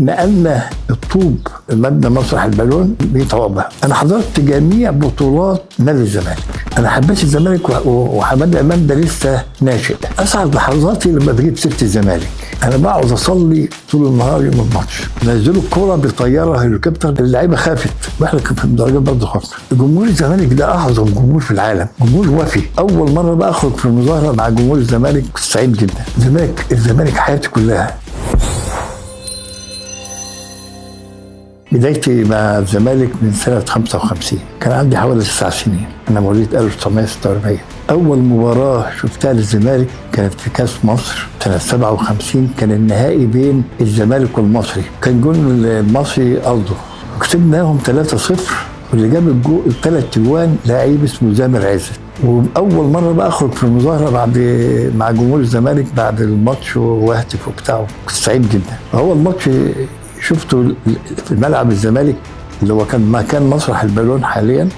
نقلنا الطوب مبنى مسرح البالون بيتوابع. انا حضرت جميع بطولات نادي الزمالك. انا حبيت الزمالك وحماده امام ده لسه ناشئ. اسعد لحظاتي لما بجيب سيره الزمالك. انا بقعد اصلي طول النهار يوم الماتش. نزلوا الكورة بطيارة هليكوبتر، اللعيبة خافت واحنا كنا في المدرجات برضه خفنا. جمهور الزمالك ده اعظم جمهور في العالم، جمهور وفي. اول مرة بقى اخرج في المظاهرة مع جمهور الزمالك كنت سعيد جدا. الزمالك حياتي كلها. بدايتي مع الزمالك من سنة 55، كان عندي حوالي 9 سنين، أنا مواليد 1946. أول مباراة شفتها للزمالك كانت في كأس مصر سنة 57، كان النهائي بين الزمالك والمصري، كان جون المصري أرضه، وكسبناهم 3-0، واللي جاب الجول الثلاث اجوان لعيب اسمه زامر عزت. واول مرة بقى اخرج في المظاهرة بعد مع جمهور الزمالك بعد الماتش واهتف وبتاع، كنت سعيد جدا. هو الماتش شفته في ملعب الزمالك اللي هو كان مكان مسرح البالون حاليا،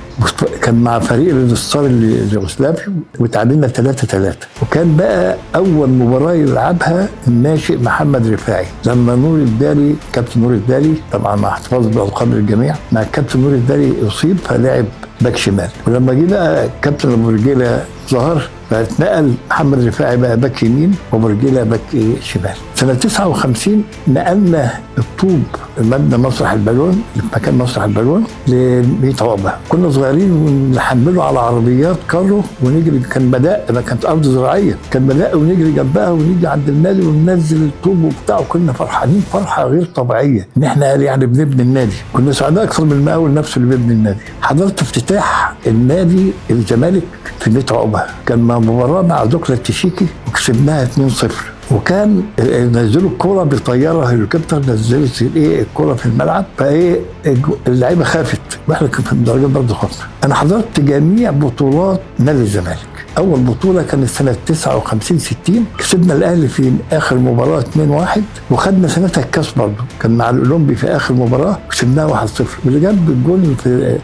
كان مع فريق الانتصار اليوغوسلافي، وتعادلنا 3-3. وكان بقى اول مباراة يلعبها الناشئ محمد رفاعي، لما نور الدالي، كابتن نور الدالي طبعا مع احتفاظ بالالقاب للجميع، مع كابتن نور الدالي اصيب فلعب باك شمال، ولما جه بقى كابتن ابو رجيله ظهر فاتنقل محمد رفاعي بقى باك يمين وابو رجيله باك شمال. سنة 59 نقلنا الطوب مبنى مسرح البالون مكان مسرح البالون ل طوابع. كنا صغيرين ونحمله على عربيات كارو ونجري، كان بداء، ما كانت ارض زراعية، كان بداء ونجري جنبها ونيجي عند النادي وننزل الطوب وبتاع، وكنا فرحانين فرحه غير طبيعية ان احنا يعني بنبني النادي. كنا سعداء اكثر من المقاول نفسه اللي بيبني النادي. حضرت افتتاح النادي الزمالك في بيت عقبه، كان مباراة مع دوكلا التشيكي وكسبناها 2-0، وكان نزلوا الكرة بطيارة هليكوبتر، نزلت الايه الكرة في الملعب، فايه اللعيبة خافت واحنا كنا في المدرجات برضه خفنا. انا حضرت جميع بطولات نادي الزمالك. اول بطولة كانت سنة 59-60، كسبنا الاهلي في اخر مباراة 2-1، وخدنا سنتها الكاس برضه، كان مع الاولمبي في اخر مباراة كسبناها 1-0، واللي جاب الجول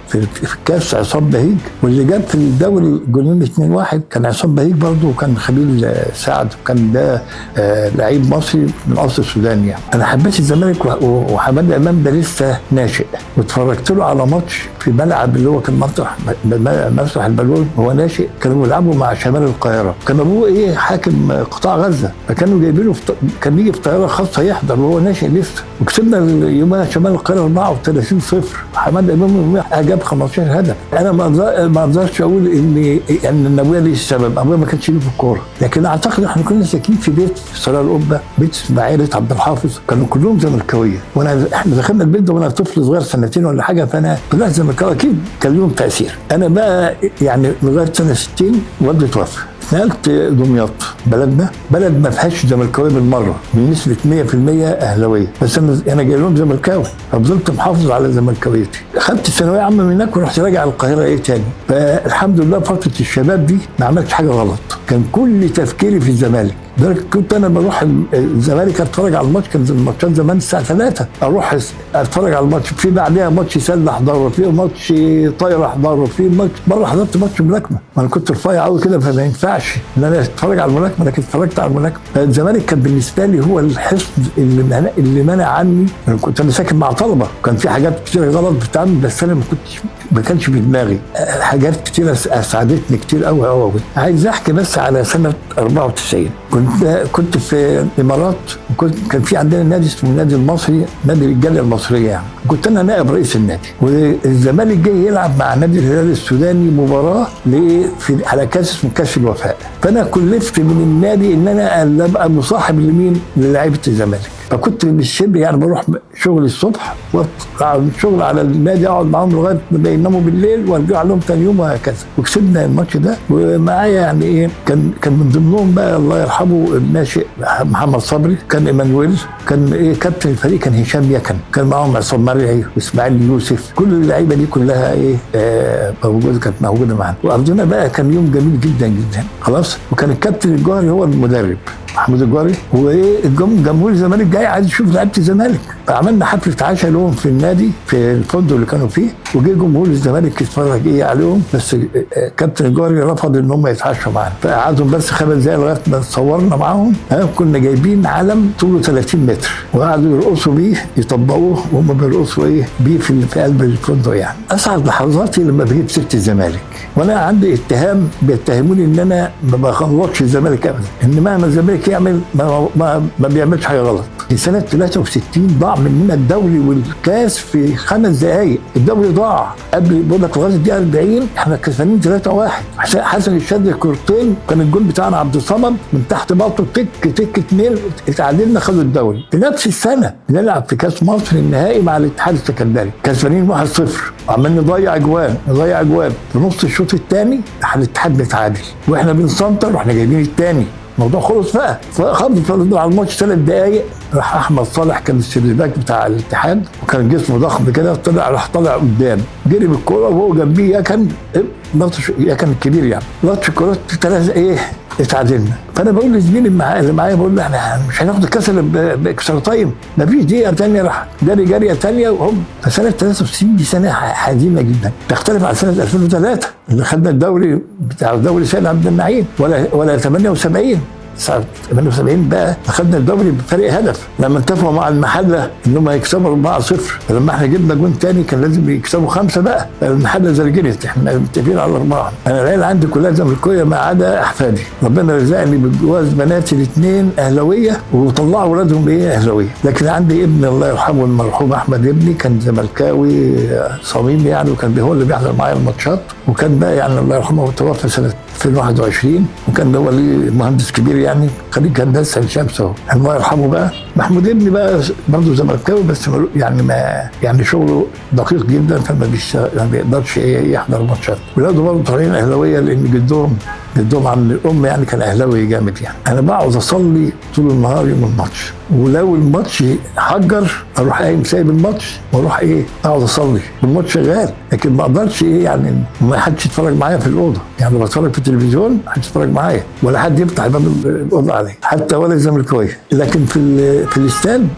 في الكاس عصام بهيج، واللي جاب في الدوري جولين 2-1 كان عصام بهيج برضه، وكان خليل سعد، وكان ده لعيب مصري من اصل السوداني يعني. انا حبيت الزمالك وحماده امام ده لسه ناشئ، واتفرجت له على ماتش في ملعب اللي هو كان مسرح البالون وهو ناشئ، كانوا بيلعبوا مع شمال القاهرة، كان ابوه ايه حاكم قطاع غزة، فكانوا جايبينه كان بيجي في طيارة خاصة يحضر وهو ناشئ لسه، وكسبنا يومها شمال القاهرة 34-0. حماده امام جاب 15 هدف. انا ما اقدرش اقول ان ابويا ليه السبب، ابويا ما كانش ليه في الكورة، لكن اعتقد احنا كنا ساكنين في بيت في سرايا القبة، بيت مع عائلة عبد الحافظ، كانوا كلهم زملكاويه، وانا احنا دخلنا البيت ده وانا طفل صغير سنتين ولا حاجة، فانا طلعت زملكاوي اكيد كان لهم تاثير. انا بقى يعني لغاية سنة 60 والدي توفى، نقلت دمياط بلدنا، بلد ما فيهاش زملكاويه بالمرة، بنسبة 100% اهلاويه، بس انا جاي لهم زملكاوي، ففضلت محافظ على زملكاويتي. خدت الثانوية عامة من هناك ورحت راجع القاهرة ايه تاني. فالحمد لله فترة الشباب دي ما عملتش حاجة غلط، كان كل تفكيري في الزمالك. لدرجة كنت انا بروح الزمالك اتفرج على الماتش، كان الماتشات زمان الساعة 3 اروح اتفرج على الماتش، في بعدها ماتش سله احضره، في ماتش طايره احضره، في ماتش مرة حضرت ماتش ملاكمة، ما انا كنت رفيع قوي كده فما ينفعش ان انا اتفرج على الملاكمة، لكن اتفرجت على الملاكمة. فالزمالك كان بالنسبة لي هو الحصن اللي منع عني. انا كنت انا ساكن مع طلبه، كان في حاجات كتير غلط بتتعمل، بس انا ما كانش في دماغي حاجات كتير، اسعدتني كتير قوي قوي. عايز احكي بس على سنة 94، كنت في الامارات، وكنت كان في عندنا نادي اسمه النادي المصري، نادي الجالية المصرية يعني، كنت انا نائب رئيس النادي، والزمالك جاي يلعب مع نادي الهلال السوداني مباراة على كاس اسمه كاس الوفاء، فانا كلفت من النادي ان انا ابقى مصاحب لمين؟ للاعيبه الزمالك. فكنت بالشبه يعني بروح شغلي الصبح واطلع شغل على النادي، اقعد معاهم لغاية ما يناموا بالليل وارجع لهم ثاني يوم وهكذا. وكسبنا الماتش ده، ومعايا يعني ايه كان من ضمنهم بقى الله يرحمه الناشئ محمد صبري، كان ايمانويل، كان ايه كابتن الفريق كان هشام يكن، كان معاهم عصام مرعي واسماعيل يوسف، كل اللعيبة دي كلها ايه موجودة، كانت موجودة معانا. وقضينا بقى كان يوم جميل جدا جدا خلاص. وكان الكابتن الجوهري هو المدرب. محمود الجوهري، وايه جمهور الزمالك جاي عايز يشوف لعيبة الزمالك. فعملنا حفلة عشاء لهم في النادي في الفندق اللي كانوا فيه، وجه جمهور الزمالك يتفرج ايه عليهم، بس كابتن الجوهري رفض ان هم يتعشوا معانا، فقعدهم بس 5 دقايق لغاية ما اتصورنا معاهم. كنا جايبين علم طوله 30 متر وقعدوا يرقصوا بيه، يطبقوه وهم بيرقصوا ايه بيه في قلب الفندق. يعني اسعد لحظاتي لما بجيب سيره الزمالك، وانا عندي اتهام بيتهموني ان انا ما بغلطش الزمالك ابدا، ان مهما الزمالك يعمل ما بيعملش حاجة غلط. في سنة 63 ضاع مننا الدوري والكاس في 5 دقائق، الدوري ضاع قبل، بقول لك لغاية الدقيقة 40 احنا كسبانين 3-1. حسن الشاذلي كورتين، كان الجول بتاعنا عبد الصمد من تحت بالطو تك تك 2، اتعادلنا خدوا الدوري. في نفس السنة نلعب في كاس مصر النهائي مع الاتحاد السكندري، كسبانين 1-0، وعمال نضيع اجوان نضيع اجوان. في نص الشوط الثاني الاتحاد بيتعادل واحنا بنسنتر واحنا جايبين الثاني، الموضوع خلص بقى. فضل على الماتش 3 دقايق، راح احمد صالح كان ال third back بتاع الاتحاد وكان جسمه ضخم كده، طلع راح طالع قدام جري بالكورة وهو جنبيه كان لطش، كان كبير يعني، لطش الكورة 3 ايه اتعادلنا. فانا بقول لزميلي اللي معايا، بقول له احنا مش هناخد الكاس الا ب extra time، مفيش دقيقة ثانية، راح جري جريه ثانية وهم. فسنة 63 دي سنة حزينة جدا، تختلف عن سنة 2003 اللي خدنا الدوري بتاع الدوري سيد عبد النعيم، ولا 78 78 بقى اخذنا الدوري بفرق هدف لما اتفقوا مع المحلة ان هم يكسبوا 4-0، فلما احنا جبنا جون تاني كان لازم يكسبوا 5 بقى، المحلة زرجنت، احنا متفقين على 4. انا العيلة عندي كلها زملكاويه ما عدا احفادي، ربنا رزقني بجواز بناتي الاثنين اهلاويه وطلعوا اولادهم ايه اهلاويه، لكن عندي ابن الله يرحمه المرحوم احمد ابني كان زملكاوي صميم يعني، وكان هو اللي بيحضر معايا الماتشات، وكان بقى يعني الله يرحمه توفى سنة 2021، وكان هو ليه مهندس كبير يعني خريج هندسة عين شمس اهو، الله يرحمه بقى. محمود ابني بقى برضه زملكاوي بس يعني ما يعني شغله دقيق جدا، فما بيقدرش ايه يحضر ماتشات. ولاده برضه طالعين اهلاويه لان جدهم عم الام يعني كان اهلاوي جامد يعني. انا بقعد اصلي طول النهار يوم الماتش، ولو الماتش حجر اروح قايم سايب الماتش واروح ايه اقعد اصلي والماتش شغال، لكن ما اقدرش ايه يعني ما حدش يتفرج معايا في الاوضة، يعني بتفرج في التلفزيون ما حدش يتفرج معايا ولا حد يفتح باب الاوضة عليا حتى ولا الزملكاويه. لكن في الاستاد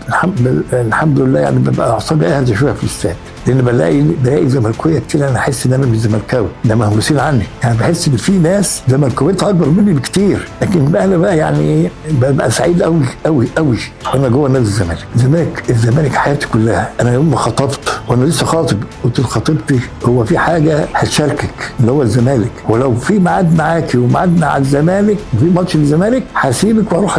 الحمد لله يعني ببقى اعصابي اهدى شوية في الاستاد، لان بلاقي زملكاويه كتير، انا احس ان انا مش زملكاوي، ده مهووسين عني يعني، بحس ان في ناس زملكاويتها اكبر مني بكتير، لكن بقى انا بقى يعني ببقى سعيد قوي قوي قوي وانا جوه نادي الزمالك. الزمالك حياتي كلها. انا يوم ما خطبت وانا لسه خاطب قلت لخطيبتي هو في حاجة هتشاركك اللي هو الزمالك، ولو في ميعاد معاكي وميعاد مع الزمالك وفي ماتش الزمالك هسيبك واروح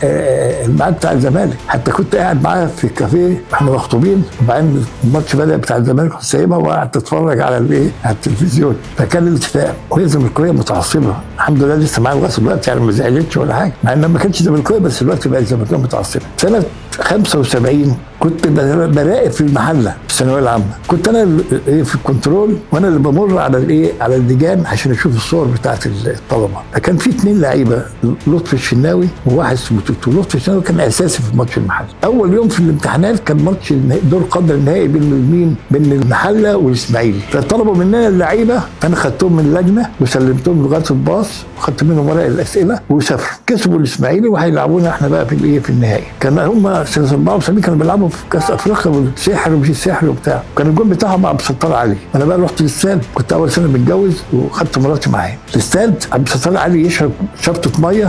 الميعاد بتاع الزمالك. حتى كنت قاعد معاها في الكافيه واحنا مخطوبين، وبعدين الماتش بدا بتاع الزمالك سايبها وقعدت تتفرج على الايه على التلفزيون. فكان الاتفاق، وهي زملكاويه متعصبه الحمد لله لسه معايا لغاية دلوقتي يعني ما زعلتش ولا حاجة، مع انها ما كانتش زملكاويه بس دلوقتي بقت زملكاويه متعصبه. سنة 75 كنت براقب في المحلة في الثانوية العامة، كنت انا في الكنترول وانا اللي بمر على الايه على اللجان عشان اشوف الصور بتاعت الطلبة. فكان في 2 لعيبة، لطفي الشناوي وواحد اسمه توتو. لطفي الشناوي كان اساسي في ماتش المحلة. اول يوم في الامتحانات كان ماتش دور قبل النهائي بين مين؟ بين المحلة والاسماعيلي. فطلبوا مننا اللعيبة، فانا خدتهم من اللجنة وسلمتهم لغاية الباص وخدت منهم ورق الاسئلة وسافروا. كسبوا الاسماعيلي وهيلعبونا احنا بقى في الايه في النهائي. كان هم سنة 74 كانوا بيلعبوا في كاس افريقيا والسحر ومش السحر وبتاع، كان الجون بتاعهم عبد الستار علي. انا بقى رحت الاستاد، كنت اول سنة متجوز وخدت مراتي معايا الاستاد. عبد الستار علي يشرب شفطه مية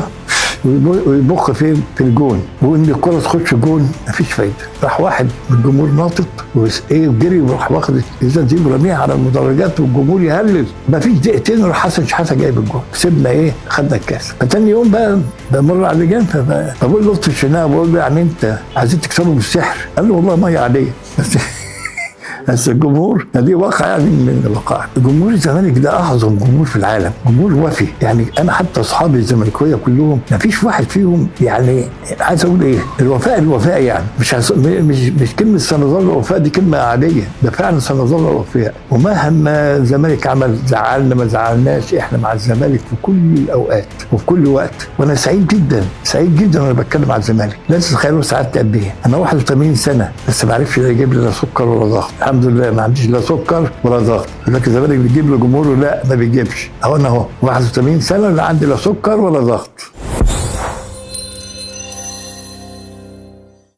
ويبخ فين؟ في الجون، وان الكره تخش جون مفيش فايده. راح واحد من الجمهور ناطط وايه وجري وراح واخد الازازه دي ورميها على المدرجات والجمهور يهلل. مفيش دقيقتين راح حسن شحاته جايب الجون، كسبنا ايه؟ خدنا الكاس. فتاني يوم بقى بمر على اللجان فبقول لطفي الشناوي، بقول له يعني انت عايزين تكسبوا بالسحر؟ قال له والله مية عادية بس الجمهور دي واقع يعني من الوقائع. جمهور الزمالك ده اعظم جمهور في العالم، جمهور وفي يعني. انا حتى اصحابي الزملكاويه كلهم ما فيش واحد فيهم يعني عايز اقول ايه، الوفاء الوفاء يعني مش كلمة سنظل وفاء، دي كلمة عادية، ده فعلا سنظل وفاء. ومهما الزمالك عمل زعلنا ما زعلناش، احنا مع الزمالك في كل الاوقات وفي كل وقت. وانا سعيد جدا سعيد جدا وانا بتكلم على الزمالك. لا تتخيلوا سعادتي قد ايه. انا 81 سنة بس ما عرفش لا يجيب لي لا سكر ولا ضغط، الحمد لله ما عنديش لا سكر ولا ضغط. لكن الزمالك بيجيب له جمهوره؟ لا ما بيجيبش. اهو انا اهو 81 سنة لا عندي لا سكر ولا ضغط.